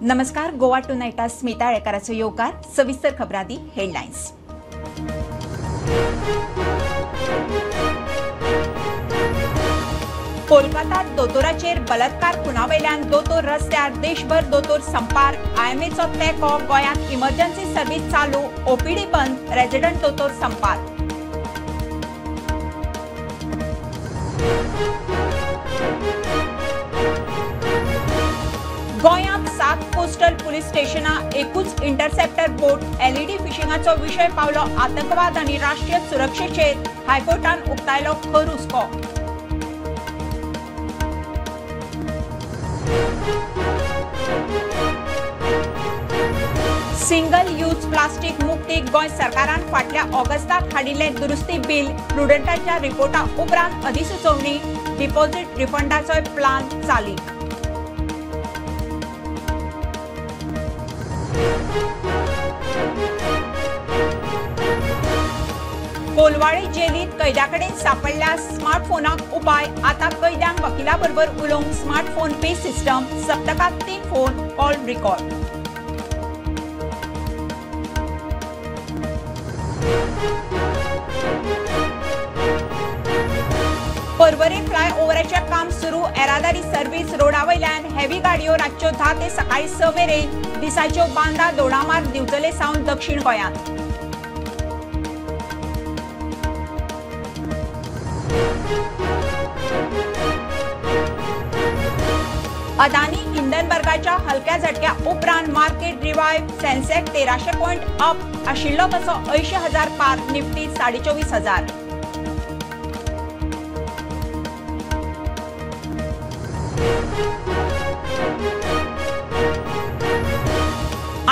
नमस्कार, गोवा टुनायटा स्मिता आळेकाराचो येवकार. सविस्तर खबरांदी हेडलायन्स. कोलकातात दोतोराचेर बलात्कार खुनावयल्यान दोतोर रस्त्यार, देशभर दोतोर संपार. आयएमएचो तेंको, गोंयांत इमर्जन्सी सर्वीस चालू, ओपीडी बंद, रेजिडंट दोतोर संपार. गोंयांत 7 कोस्टल पुलीस स्टेशनां, एकूच इंटरसेप्टर बोट. एलईडी फिशिंगाचो विशय पावलो आतंकवाद आनी राष्ट्रीय सुरक्षेचेर. हायकोर्टान उक्तायलो खर हुस्को. सिंगल यूज प्लास्टीक मुक्तीक गोंय सरकारान फाटल्या ऑगस्टाक हाडिल्लें दुरुस्ती बील. प्रुडंटाच्या रिपोर्टा उपरांत अधिसुचोवणी, डिपॉझिट रिफंडाचोय प्लान चालीक. कोलवाळे जेलीत कैद्या कडेन सापडल्या स्मार्टफोनाक उपाय. आतां कैद्यांक वकिला बरोबर उलोवंक स्मार्टफोन पे सिस्टम. सप्तकांत 3 फोन कॉल रिकॉर्ड. पर्वरी फ्लायओव्हराचें काम सुरू. येरादारी सर्व्हिस रोडा वयल्यान हेवी गाडयो रातच्यो 10 ते सकाळी 6 मेरेन. दिसाच्यो बांदा दोडामार्ग दिवचले सावन दक्षिण गोंयांत. अदानी हिंडनबर्गाच्या हलक्या झटक्या उपरांत मार्केट रिवायव्ह. सेन्सेक्स 1300 पॉयंट अप आशिल्लो तसो 80,000 पार. निफ्टी 24,500.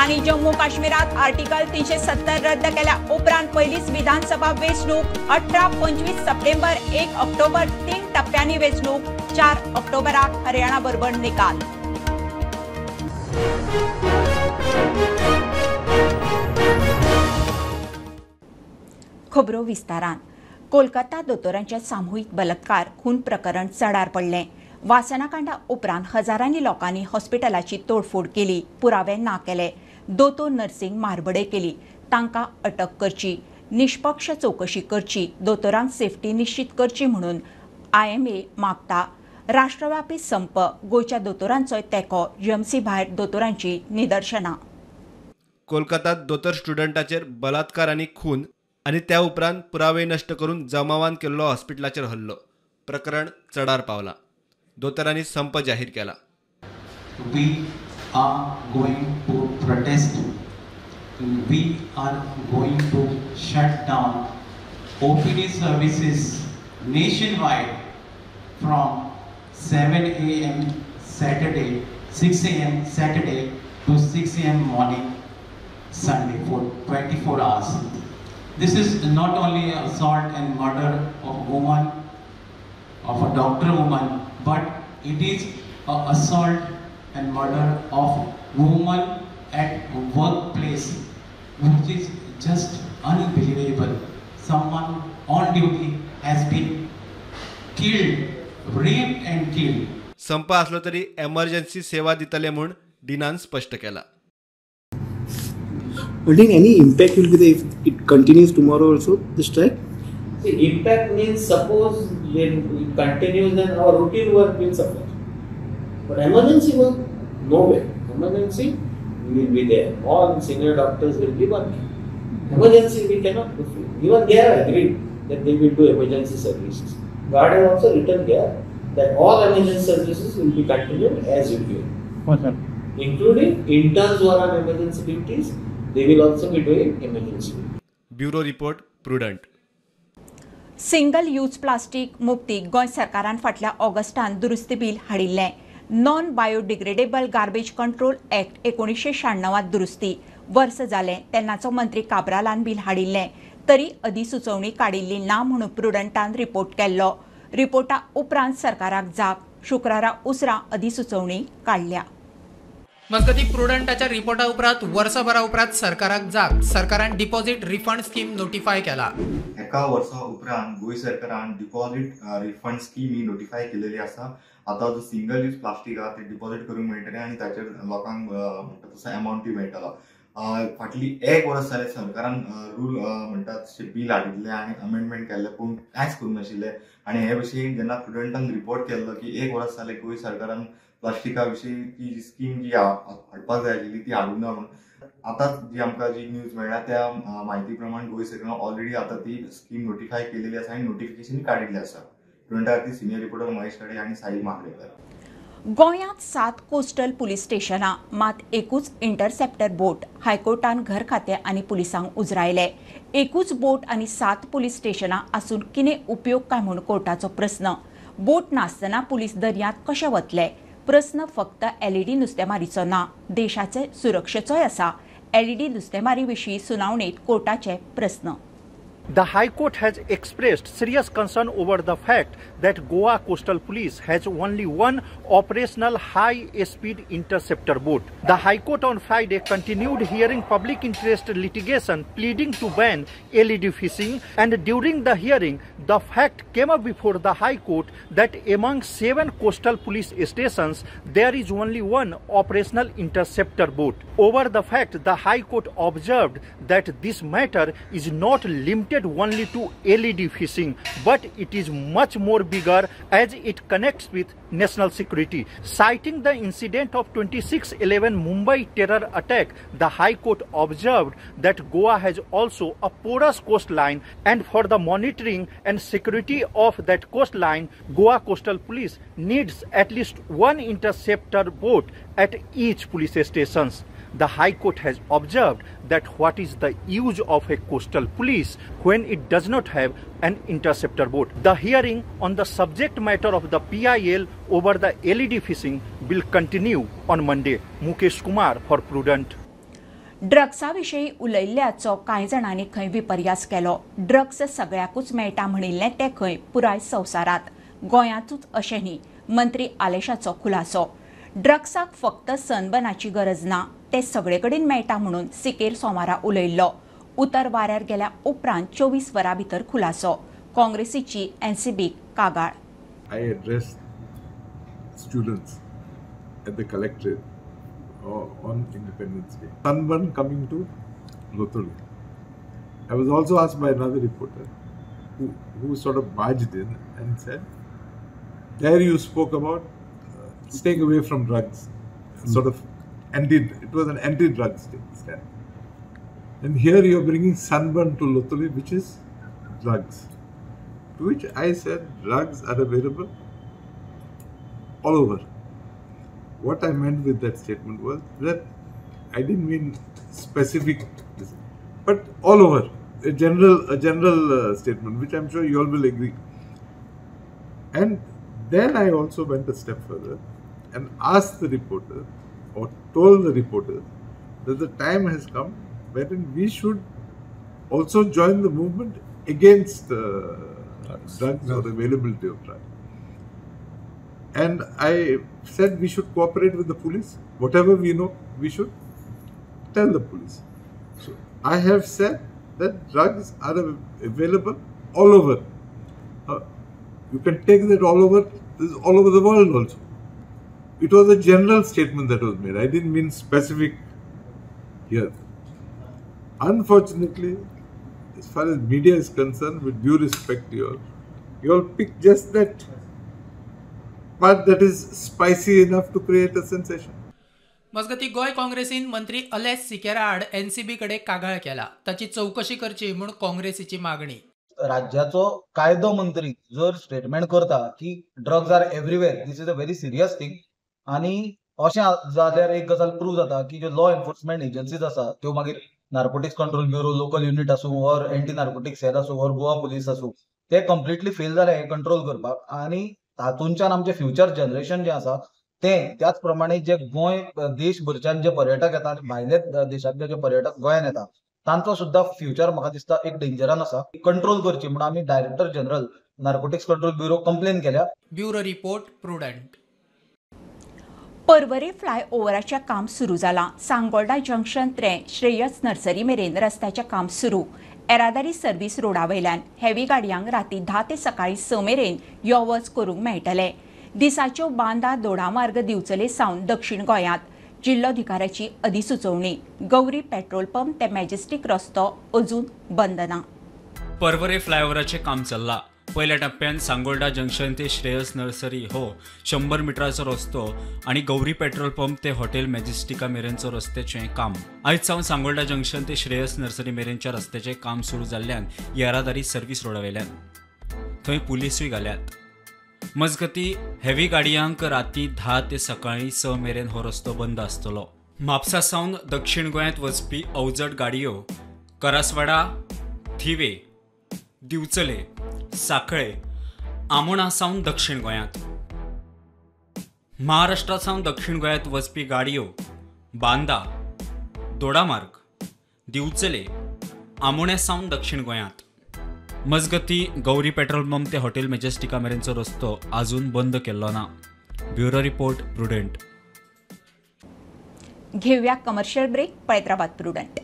आनी जम्मू काश्मीरात आर्टिकल 370 रद्द केल्या उपरांत पयलीच विधानसभा वेंचणूक. 18, 25 सप्टेंबर, 1 ऑक्टोबर 3 टप्प्यांनी वेंचणूक. 4 ऑक्टोबराक हरियाणा बरोबर निकाल. खबरो विस्तारान. कोलकाता दोतोरांचे सामुहीक बलात्कार खून प्रकरण चडार पडलें. वासनाकांडा उपरांत हजारांनी लोकांनी हॉस्पिटलाची तोडफोड केली, पुरावे ना केले, दोतोर नर्सिंग मारबडय केली. तांकां अटक करची, निष्पक्ष चवकशी करची, दोतोरांक सेफ्टी निश्चित करची म्हणून आयएमए मागता. राष्ट्रव्यापी संप, गोंयच्या दोतोरांचोय तेंको. जीएमसी भायर दोतोरांची निदर्शनां. कोलकातात दोतोर स्टुडंटाचेर बलात्कार आनी खून आनी त्या उपरांत पुरावे नश्ट करून जमावान केल्लो हॉस्पिटलाचेर हल्लो प्रकरण चडार पावला. दोतोरांनी संप जाहीर केला. We are going to protest. We are going to shut down OPD services nationwide from 7 a.m. Saturday, 6 a.m. Saturday to 6 a.m. morning Sunday for 24 hours. This is not only assault and murder of woman, of a doctor woman, but it is a assault and murder of woman at workplace, which is just unbelievable. Someone on duty has been killed, raped and killed. संप असलो तरी emergency सेवा दितले म्हूण डिनान स्पष्ट केला. But in any impact will be there if it continues tomorrow also, the strike? See, impact means suppose when it continues, then our routine work will suffer. But emergency work, no way. Emergency will be there. All senior doctors will be working. Emergency we cannot fulfill. Even they have agreed that they will do emergency services. God has also written there that all emergency services will be continued as usual. Okay. Including interns who are on emergency duties, they will also be doing emergency duties. Bureau report, Prudent. Single use plastic मुक्तीक Goa सरकारान फाटल्या Augustan दुरुस्ती bill हाडिल्लें. Non biodegradable garbage control act 1996 दुरुस्ती. वर्स जालें तेन्नाचो मंत्री काब्रालान bill हाडिल्लें, तरी अधिसुचोवणी काडिल्ली ना म्हणून प्रुडंटान रिपोर्ट केल्लो. रिपोर्टा उपरांत सरकाराक जाग. शुक्रारा उसरां अधिसुचोवणी काडल्या. मजगती प्रुडंटाच्या रिपोर्टा उपरांत वर्सभरा उपरांत सरकाराक जाग. सरकारान डिपॉझिट रिफंड स्कीम नोटिफाय केला. एका वर्सा उपरांत गोंय सरकारान डिपॉझिट रिफंड स्कीम ही नोटिफाय केलेली आसा. आतां जो सिंगल यूज प्लास्टीक आहा ते डिपॉझिट करूंक मेळटलें आनी ताचेर लोकांक म्हणटा तसो एमावंटूय मेळटलो. फाटली एक वर्स जालें सरकारान रूल म्हणटा तशें बील हाडिल्लें आनी अमेंडमेंट केल्लें, पूण कांयच करूंक नाशिल्लें. आनी हे विशीं जेन्ना प्रुडंटान रिपोर्ट केल्लो की एक वर्स जालें गोंय सरकारान प्लास्टिका विशीं ती जी स्कीम जी हाडपाक जाय आशिल्ली ती हाडूंक ना म्हणून आतां जी आमकां जी न्यूज मेळ्ळ्या त्या म्हायती प्रमाण गोंय सरकारान ऑलरेडी आतां ती स्कीम नोटिफाय केलेली आसा आनी नोटिफिकेशन काडिल्लें आसा. प्रुडंटा खातीर सिनियर रिपोर्टर महेश खाडे आनी साहिल मांद्रेकर. गोंयांत 7 कोस्टल पुलीस स्टेशनां, मात एकूच इंटरसेप्टर बोट. हायकोर्टान घर खातें आनी पुलिसांक उजरायले. एकूच बोट आनी 7 पुलीस स्टेशनां आसून कितें उपयोग काय म्हूण कोर्टाचो प्रस्न. बोट नासतना पुलीस दर्यांत कशे वतले? प्रस्न फक्त एलईडी नुस्तेमारीचो ना, देशाचे सुरक्षेचोय आसा. एलईडी नुस्तेमारी विशीं सुनावणेंत कोर्टाचे प्रस्न. The High Court has expressed serious concern over the fact that Goa Coastal Police has only one operational high-speed interceptor boat. The High Court on Friday continued hearing public interest litigation pleading to ban LED fishing, and during the hearing, the fact came up before the High Court that among 7 coastal police stations, there is only one operational interceptor boat. Over the fact, the High Court observed that this matter is not limited only to LED fishing, but it is much more bigger as it connects with national security. Citing the incident of 26/11 Mumbai terror attack, the High Court observed that Goa has also a porous coastline, and for the monitoring and security of that coastline, Goa Coastal Police needs at least one interceptor boat at each police stations. The High Court has observed that what is the use of a coastal police when it does not have an interceptor boat. The hearing on the subject matter of the PIL over the LED fishing will continue on Monday. Mukesh Kumar for Prudent. ड्रग्सा विशीं उलयिल्ल्याचो कांय जाणांनी खंय विपर्यास केलो. Drugs सगळ्याकूच मेळटा म्हणिल्लें तें खंय पुराय संवसारांत, गोंयांतूच अशें न्ही, मंत्री आलेशाचो खुलासो. ड्रग्साक फक्त सनबर्नाची गरज ना, ते सगळे कडेन मेळटा म्हणून सिकेर सोमारा उलयिल्लो. उतर वाऱ्यार गेल्या उपरांत 24 वरां भितर खुलासो. काँग्रेसीची एनसीबीक कागाळ. I addressed students at the collectorate on Independence Day. Sunburn coming to Loutolim. I was also asked by another reporter who sort of barged in and said, there you spoke about staying away from drugs, sort of it was an anti-drug stand. And here you are bringing sunburn to Loutolim, which is drugs. To which I said, drugs are available all over. What I meant with that statement was that I didn't mean specific, but all over, a general statement, which I'm sure you all will agree. And then I also went a step further and asked the reporter, or told the reporter, that the time has come wherein we should also join the movement against drugs or availability of drugs. And I said we should cooperate with the police. Whatever we know, we should tell the police. So I have said that drugs are available all over. You can take that all over, this is all over the world also. It was a general statement that was made. I didn't mean specific here. Unfortunately, as far as media is concerned, with due respect to you all, you all pick just that part that is spicy enough to create a sensation. मजगती गोंय काँग्रेसीन मंत्री अलेस सिकेरा आड NCB कडे कागाळ केला. ताची चौकशी करची म्हूण काँग्रेसीची मागणी. राज्याचो कायदो मंत्री जर स्टेटमेंट करता की drugs are everywhere, this is a very serious thing. आनी अशें जाल्यार एक गजाल प्रूव जाता की ज्यो लॉ एन्फोर्समेंट एजन्सीज आसा त्यो मागीर narcotics control bureau local unit आसूं ऑर एंटी नार्कोटिक्स सेल आसूं ऑर गोवा पुलीस आसूं, ते कंप्लिटली फेल जाले हें कंट्रोल करपाक. आनी तातूंच्यान आमचें फ्युचर जनरेशन जें आसा तें त्याच प्रमाणे जे गोंय देशभरच्यान जे पर्यटक येता आनी भायले देशांतले जे पर्यटक गोंयान येता तांचो सुद्दां फ्युचर म्हाका दिसता एक डेंजरान आसा. कंट्रोल करची म्हणून आमी director general narcotics control bureau complain केल्या. Bureau report, Prudent. Porvorim फ्लायओव्हराचें काम सुरू जालां. सांगोल्डा जंक्शन ते श्रेयस नर्सरी मेरेन रस्त्याचें काम सुरू. येरादारी सर्व्हिस रोडा वयल्यान हेवी गाडयांक राती 10 ते सकाळी 6 मेरेन यो वच करूंक मेळटलें. दिसाच्यो बांदा दोडामार्ग दिवचले सावन दक्षिण गोंयांत. जिल्लोधिकाऱ्याची अधिसुचोवणी. गौरी पेट्रोल पंप ते मॅजेस्टिक रस्तो अजून बंद ना. पर्वरे फ्लायओव्हराचें काम चल्लां. पयल्या टप्प्यान सांगोल्डा जंक्शन ते श्रेयस नर्सरी हो 100 मिटराचो रस्तो आनी गौरी पेट्रोल पंप ते हॉटेल मॅजेस्टिका मेरेनचो रस्त्याचें काम. आयज सावन सांगोल्डा जंक्शन ते श्रेयस नर्सरी मेरेनच्या रस्त्याचें काम सुरू जाल्ल्यान येरादारी सर्वीस रोडा वयल्यान थंय पुलिसूय घाल्यात. मजगती हेवी गाडयांक राती 10 ते सकाळीं 6 मेरेन हो रस्तो बंद आसतलो. म्हापसा सावन दक्षिण गोंयांत वचपी अवजड गाडयो करासवाडा, थिवे, दिवचले, साखळे, आमोणा सावन दक्षिण गोंयांत. महाराष्ट्रा सावन दक्षिण गोंयांत वचपी गाडयो बांदा, दोडामार्ग, दिवचले, आमोण्या सावन दक्षिण गोंयांत. मजगती गौरी पेट्रोल पंप ते हॉटेल मॅजेस्टिका मेरेनचो रस्तो अजून बंद केल्लो ना. Bureau report, Prudent. घेऊया कमर्शियल ब्रेक. पळयत रावात प्रुडंट.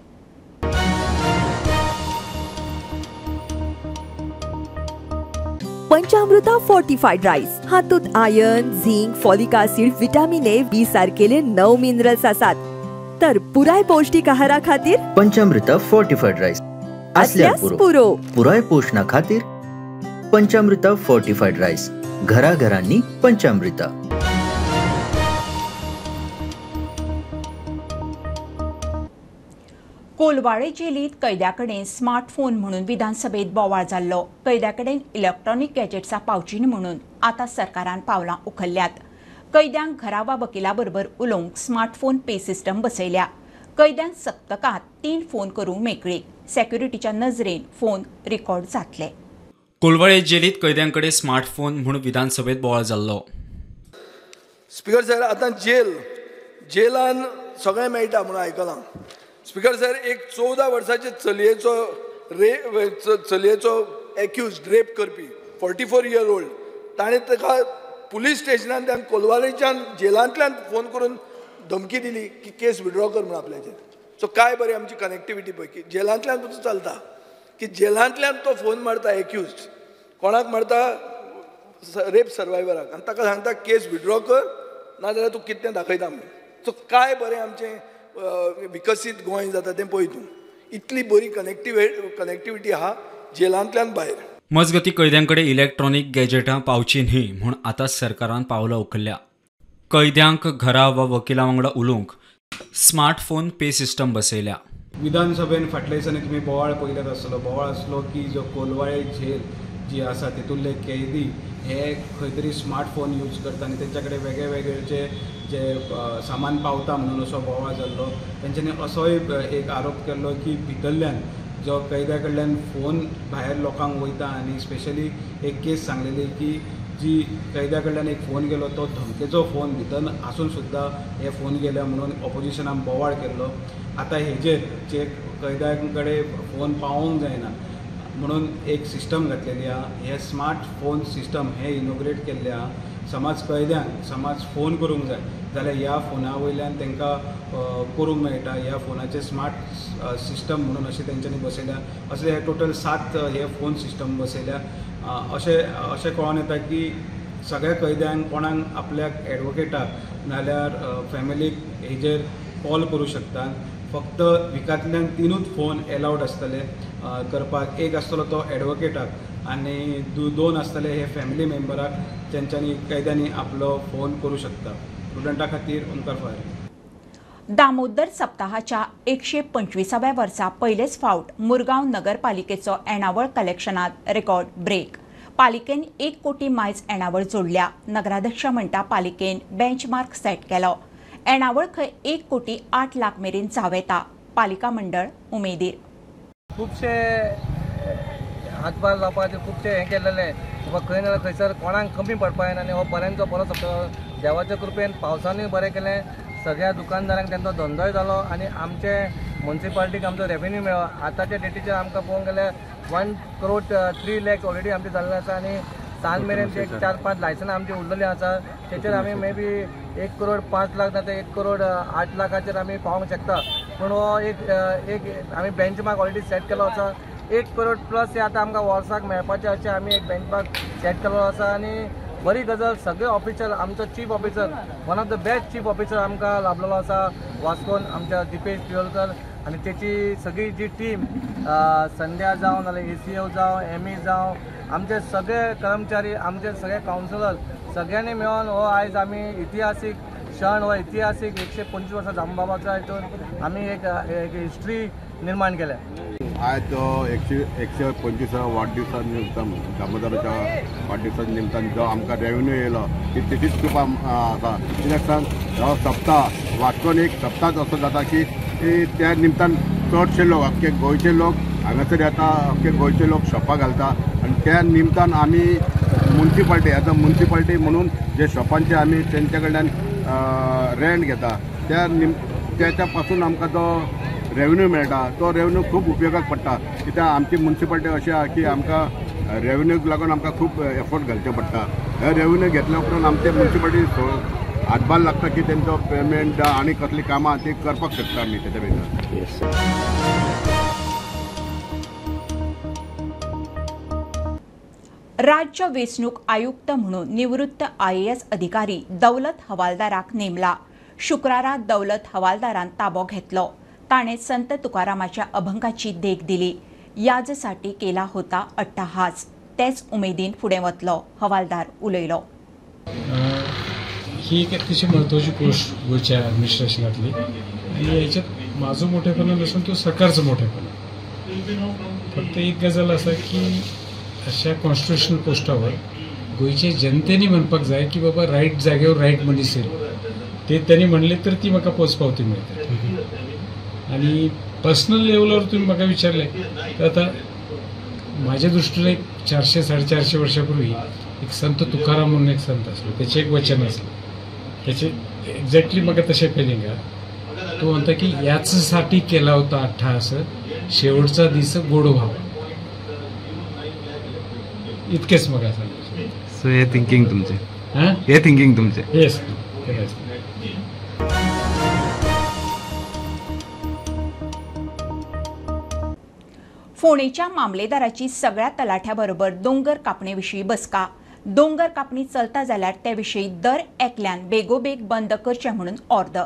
पंचामृता फोर्टिफाईड राईस हातूंत iron, zinc, folic acid, vitamin A, B सारकेले 9 minerals आसात. तर पुराय पौष्टिक आहारा खातीर पंचामृता फोर्टिफाईड राईस असल्यास पुरो. पुराय पोषणा खातीर पंचामृता फोर्टिफाईड राईस. घराघरांनी पंचामृता. कोलवाळे जेलीत कैद्या कडेन स्मार्टफोन म्हणून विधानसभेत बोवाळ जाल्लो. कैद्या कडेन इलेक्ट्रॉनिक गॅजेट्सां पावची न्ही म्हणून आतां सरकारान पावलां उखल्ल्यात. कैद्यांक घरा वा वकिला बरोबर उलोवंक स्मार्टफोन पे सिस्टम बसयल्या. कैद्यांक सप्तकांत 3 फोन करूंक मेकळीक. सेक्युरिटीच्या नजरेन फोन रिकॉर्ड जातले. कोलवाळे जेलीत कैद्यां कडेन स्मार्टफोन म्हूण विधानसभेत बोवाळ जाल्लो. स्पीकर सर, आतां जेलान सगळें मेळटा म्हणून आयकलां. स्पीकर सर, एक 14 वर्साचे चलयेचो चलयेचो एक्यूज रेप करपी 44 इयर ओल्ड, ताणें ताका पुलीस स्टेशनान त्या कोलवाळेच्यान जेलांतल्यान फोन करून धमकी दिली की केस विड्रॉ कर म्हणून आपल्याचेर. सो काय बरी आमची कनेक्टिविटी पळय की जेलांतल्यान तुजो चलता की जेलांतल्यान तो फोन मारता एक्यूज कोणाक मारता, रेप सर्वायवराक, आनी ताका सांगता केस विड्रॉ कर नाजाल्यार तूं कितें दाखयता म्हणून. सो काय बरें आमचें विकसीत गोंय जाता तें पळय तूं. इतली बरी कनेक्टिविटी आहा जेलांतल्यान भायर. मजगती कैद्यां कडेन इलेक्ट्रॉनिक गॅजेटां पावची न्ही म्हूण आतां सरकारान पावलां उखल्ल्या. कैद्यांक घरा वा वकिला वांगडा उलोवंक स्मार्टफोन पे सिस्टम बसयल्या. विधानसभेन फाटल्या दिसांनी तुमी बोवाळ पळयल्यात आसतलो. बोवाळ आसलो की जो कोलवाळे झेल जी आसा तितूंतले कैदी हे खंय तरी स्मार्टफोन यूज करता आनी तेंच्या कडेन वेगळे वेगळेचे जे सामान पावता म्हणून असो बोवाळ जाल्लो. तेंच्यांनी असोय एक आरोप केल्लो की भितरल्यान जो कैद्या कडल्यान फोन भायर लोकांक वयता आनी स्पेशली एक केस सांगलेली की जी कैद्या कडल्यान एक फोन गेलो तो धमकेचो फोन भितर आसून सुद्दां हे फोन गेले म्हणून ऑपोजिशनान बोवाळ केल्लो. आतां हेजेर जे कैद्यां कडेन फोन पावोवंक जायना म्हणून एक सिस्टम घातलेली आहा. हे स्मार्ट फोन सिस्टम हे इनोग्रेट केल्ले आहा. समज कैद्यांक समज फोन करूंक जाय जाल्यार ह्या फोना वयल्यान तांकां करूंक मेळटा. ह्या फोनाचे स्मार्ट सिस्टम म्हणून अशें तेंच्यांनी बसयल्या. अशें हे टोटल 7 हे फोन सिस्टम बसयल्या. अशें अशें कळोन येता की सगळ्या कैद्यांक कोणाक आपल्याक एडवोकेटाक नाल्यार फॅमिलीक हेजेर कॉल करूं शकतात. फक्त विकांतल्यान 3 फोन एलावड आसतले करपाक. एक आसतलो तो एडवोकेटाक आनी 2 आसतले हे फॅमिली मेंबराक, तेंच्यांनी कैद्यांनी आपलो फोन करूं शकता. स्टुडंटा खातीर ओमकार फायर. दामोदर सप्ताहाच्या 125व्या वर्सा पयलेच फावट मुरगांव नगरपालिकेचो येणावळ कलेक्शनात रेकॉर्ड ब्रेक. पालिकेन 1 कोटी मायज येणावळ जोडल्या. नगराध्यक्ष म्हणटा पालिकेन बेंचमार्क सेट केलो. येणावळ खंय 1 कोटी 8 लाख मेरेन जावं येता. पालिका मंडळ उमेदीर. खुबशे हातभार लावपा खातीर खुबशे हें केल्लें बाबा खंय ना खंयसर कोणाक कमी पडपा जायना आनी हो बऱ्यांचो बरो सप्तक देवाच्या कृपेन पावसानूय बरें केलें. सगळ्या दुकानदारांक तेंचो धंदोय जालो आनी आमचे मुन्सिपालिटीक आमचो रेवेन्यू मेळ्ळो. आतांच्या डेटीचेर आमकां पळोवंक गेल्यार 1 करोड 3 लाख ऑलरेडी आमचे जाल्ले आसा आनी सांज मेरेन एक 4-5 लायसनां आमची उरलेली आसा. तेचेर आमी मे बी 1 करोड 5 लाख ना तर 1 करोड 8 लाखाचेर आमी पावोंक शकता. पूण हो एक एक आमी बेंचमार्क ऑलरेडी सेट केलो आसा. 1 करोड प्लस हे आतां आमकां वर्साक मेळपाचें अशें आमी एक बेंचमार्क सेट केल्लो आसा आनी बरी गजाल. सगळे ऑफिसर, आमचो chief officer, one of the best chief officer आमकां लाभलेलो आसा वास्कोन, आमच्या दिपेश प्रियोळकर आनी तेची सगळी जी टीम, संध्या जावं नाल्यार ACO जावं, ME जावं, आमचे सगळे कर्मचारी, आमचे सगळे कावन्सिलर, सगळ्यांनी मेळून हो आयज आमी इतिहासीक क्षण, हो इतिहासीक 125 वर्सां दामबाबाच्या हितून आमी एक हिस्ट्री निर्माण केल्या. आज जो 125 वाडदिवसा निमतान, दामोदराच्या वाडदिवसा निमतान जो आमकां रेवेन्यू येयलो ती तेजीच कृपा आसा. कित्याक सांग, हो सप्ताह वास्कोन एक सप्ताह असो जाता की त्या निमतान चडशे लोक, अख्खे गोंयचे लोक हांगासर येता, अख्खे गोंयचे लोक शॉपां घालता आनी त्या निमतान आमी मुन्सिपाल्टी, आतां मुन्सिपाल्टी म्हणून जे शॉपांचे आमी तेंच्या कडल्यान रेंट घेता, त्या त्याच्या पासून आमकां जो रेवेन्यू मेळटा तो रेवेन्यू खूब उपयोगाक पडटा. कित्याक आमची मुन्सिपाल्टी अशी आहा की आमकां रेवेन्यूक लागून आमकां खूब एफर्ट घालचे पडटा. हे रेवेन्यू घेतल्या उपरांत आमचे मुन्सिपाल्टी हातभार लागता की तेंचो पेमेंट आनी कसलीं कामां ती करपाक शकता आमी तेच्या भितर. राज्य वेंचणूक आयुक्त म्हणून निवृत्त IAS अधिकारी दौलत हवालदाराक नेमला. शुक्रारा दौलत हवालदारान ताबो घेतलो. ताणें संत तुकारामाच्या अभंगाची देख दिली. याजसाठी केला होता अट्टाहास, तेच उमेदीन फुडें वतलो, हवालदार उलयलो. ही एक अतिशय महत्त्वाची गोष्ट गोंयच्या ॲडमिनिस्ट्रेशनातली आणि ह्याच्यात माझं मोठेपणा नसून तो सरकारचं मोठेपणा. फक्त एक गजाल आसा की अशा कॉन्स्टिट्युशनल पोस्टावर गोंयच्या जनतेने म्हणपाक जाय की बाबा राईट जागेवर राईट मनीस येईल, ते त्यांनी म्हणले तर ती म्हाका पोचपावती मिळते. आणि पर्सनल लेवलावर तुम्ही म्हाका विचारले तर आता माझ्या दृष्टीने एक 400-450 वर्षापूर्वी एक संत तुकाराम म्हणून एक संत असलो, त्याचे एक वचन असलं, त्याचे एक्झॅक्टली म्हाका तशें फिलिंग आहा. तो म्हणता की याचसाठी केला होता अट्टाहास, शेवटचा दीस गोड व्हावा. इतकेच म्हाका सांगायचें. सो हे थिंकींग तुमचें, हे थिंकींग तुमचें? येस. फोंडेच्या मामलेदाराची सगळ्या तलाठ्याबरोबर दोंगर कापणेविशीं बसका. दोंगर कापणी चलता जाल्यार ते विशीं दर एकल्यान बेगोबेग बंद करचें म्हणून ऑर्द.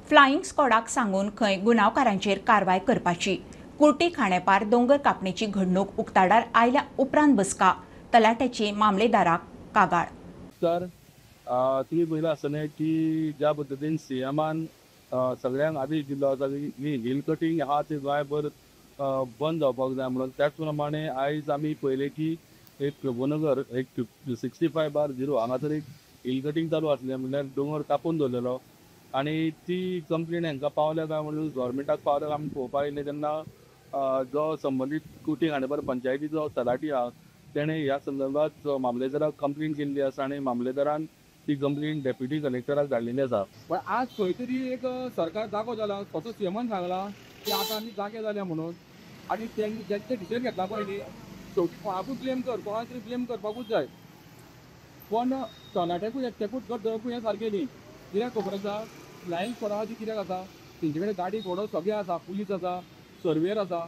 फ्लायिंग स्क्वॉडाक सांगून खंय गुन्यांवकारांचेर कारवाय करपाची. कुर्टी खाणेपार दोंगर कापणीची घडणूक उक्ताडार आयल्या उपरांत बसका. तलाठ्याची मामलेदाराक कागाळ. तर तुमी पळयलां आसतलें की ज्या पद्दतीन सीएमान सगळ्यांक आदेश दिल्लो आसा की हिल कटींग आहा ते गोंयभर बंद जावपाक जाय म्हणून, त्याच प्रमाणे आयज आमी पळयलें की एक प्रभुनगर एक 65/0 हांगासर एक हिल कटींग चालू आसलें, म्हणल्यार दोंगर कापून दवरलेलो आनी ती कंप्लेन हांकां पावल्या काय म्हणून गव्हर्मेंटाक पावल्या काय आमी पळोवपाक येयले तेन्ना जो संबंदीत कुटी खांडेपार पंचायतीचो तलाठी आहा तेणें ह्या संदर्भात मामलेदाराक कंप्लेन केल्ली आसा आनी मामलेदारान ती कंप्लेन डेप्युटी कलेक्टराक धाडलेली आसा. पण आज खंय तरी एक सरकार जागो जाला, स्वता सीएमान सांगलां की आतां आमी जागे जाल्या म्हणून, आनी तेंचे डिसिजन घेतला पळय न्ही, शेवटी कोणाकूच ब्लेम कर, कोणाक तरी ब्लेम करपाकूच जाय. पण तलाट्याकूच एकट्याकूच गट धरपूय हें सारकें न्ही. कित्याक खबर आसा, फ्लायिंग स्क्वॉडाची कित्याक आसा, तेंचे कडेन गाडी घोडो सगळें आसा, पुलीस आसा, सर्वेयर आसा,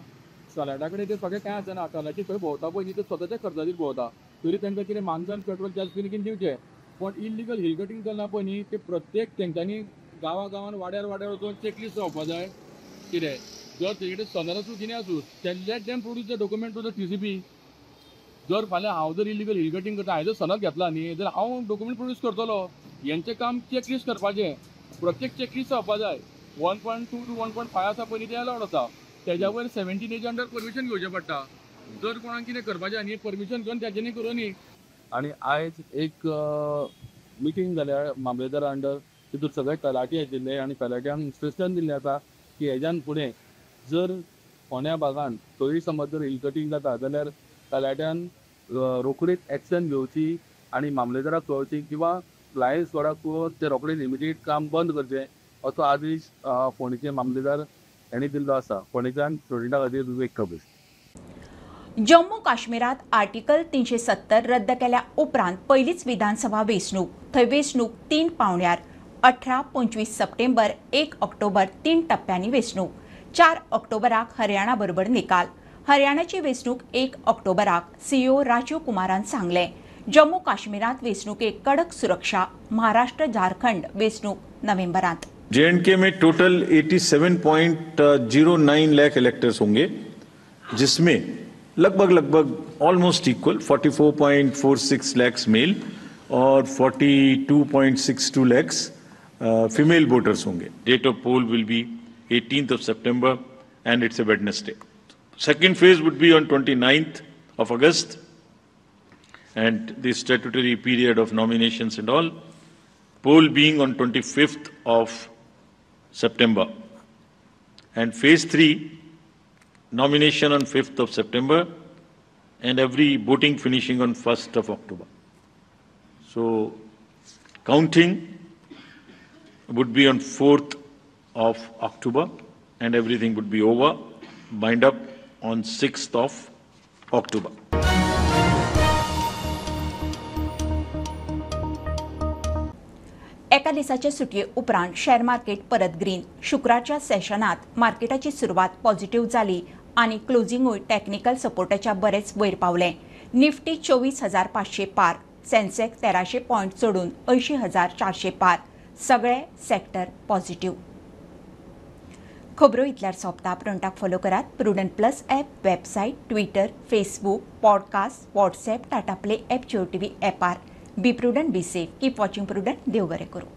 तलाट्या कडेन ते सगळें कांय आसना. तलाठी खंय भोंवता पळय न्ही ते स्वताच्या खर्चाचेर भोंवता, तरी तांकां कितें मानधन पेट्रोल चार्ज कितें कितें दिवचें. पण इल्लिगल हिल कटींग चलना पळय न्ही ते प्रत्येक तेंच्यांनी गांवा गांवान वाड्यार वाड्यार वचून चॅकलिस्ट जावपा जाय. कितें जर तेजे कडेन सनर आसूं कितें आसूं, let them produce the document to the TCP. जर फाल्यां हांव जर इल्लिगल हिल कटींग करता, हांवें जर सनद घेतला न्ही जाल्यार हांव डॉक्युमेंट प्रोड्यूस करतलो. हेंचें काम चॅकलिस्ट करपाचें, प्रत्येक चॅकलिस्ट जावपा जाय. 1.2 टू 1.5 आसा पळय न्ही तें अलावड आसा, तेज्या वयर 17 एज अंडर परमिशन घेवचें पडटा. जर कोणाक कितें करपाचें न्ही परमिशन घेवन तेज्यांनी करूं न्ही. आनी आयज एक मिटींग जाल्या मामलेदारा अंडर, तितून सगळे तलाठी आशिल्ले आनी तलाट्यांक इन्स्ट्रक्शन दिल्लें आसा की हेज्यान फुडें जर फोंड्या भागान खंयूय समज जर हिल कटींग जाता जाल्यार तलाट्यान रोखडीच एक्शन घेवची आनी मामलेदाराक कळोवची किंवा फ्लायिंग स्क्वॉडाक कळोवन ते रोखडेच इमिडिएट काम बंद करचें असो आदेश फोंडेचे मामलेदार हांणी दिल्लो आसा. फोंडेच्यान स्टुडंटा खातीर विवेक खबीर. जम्मू काश्मीरात आर्टिकल 370 रद्द केल्या उपरांत पयलीच विधानसभा वेंचणूक. थंय वेंचणूक 3 पावंड्यार 18, 25 सप्टेंबर, 1 ऑक्टोबर 3 टप्प्यांनी वेंचणूक. 4 ऑक्टोबराक हरियाणा बरोबर निकाल. हरियाणाची वेंचणूक 1 ऑक्टोबराक. सीईओ राजीव कुमारान सांगलें, जम्मू काश्मीरांत वेंचणुकेक कडक सुरक्षा. महाराष्ट्र झारखंड वेंचणूक नोव्हेंबरांत. जे&के में टोटल 87.09 लाख इलेक्टर्स होंगे, जिसमें लगभग ऑलमोस्ट इक्वल 44.46 लाख मेल और 42.62 लाख फीमेल वोटर्स होंगे. Date of poll will be 18th of September and it's a Wednesday. Second phase would be on 29th of August and the statutory period of nominations and all, poll being on 25th of September. And phase 3, nomination on 5th of September and every voting finishing on 1st of October. So counting would be on 4th of October and everything would be over, bind up on 6th of October. एका दिसाचे सुटये उपरांत share market परत green. शुक्रारच्या सेशनात मार्केटाची सुरवात positive जाली आनी क्लोजिंगूय technical सपोर्टाच्या बरेच वयर पावलें. निफ्टी 24,500 पार, सेन्सेक्स 1300 पॉयंट चडून 80,400 पार. सगळे सेक्टर पॉझिटिव्ह. खबरो इतल्यार सोंपता. प्रुडंटाक फॉलो करात Prudent plus app, website, Twitter, Facebook, podcast, WhatsApp, Tata Play app, Jio TV ॲपार. Be prudent, be safe, keep watching Prudent. देव बरें करूं.